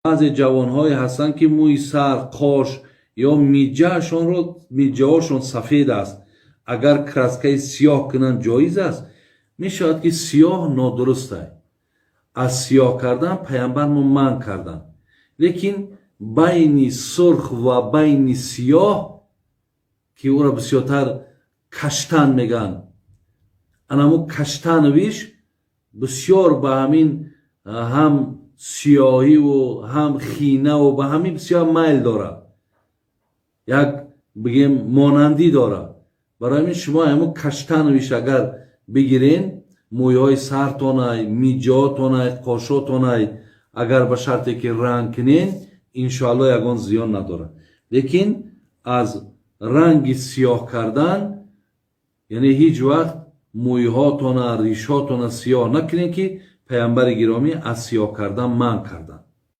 Баъзе ҷавонҳое ҳастанд, ки мӯи сар, қош ё миҷаашонро, миҷаҳошон сафед аст. Агар краскаи сиёҳ кунанд, ҷоиз аст? Мешавад, ки сиёҳ нодуруст аст. Аз сиёҳ кардан паямбармо манъ карданд, лекин байни сурх ва байни сиёҳ, ки ӯро бисёртар каштан мегӯянд, анамо каштановиш бисёр ба ҳамин ҳам сиёҳиву ҳам хинаву ба ҳамин бисёр майл дорад, як бигем, монандӣ дорад. Барои ҳамин шумо ҳамун каштановиш агар бигирен, мӯйҳои сартонай, миҷаотонай, қошотонай, агар ба шарте ки ранг кунен, иншоалло ягон зиён надорад. Лекин аз ранги сиёҳ кардан, яъне ҳеҷ вақт мӯйҳотона, ришотона сиёҳ накунед, ки паямбари гиромӣ аз сиёҳ кардан манъ карданд.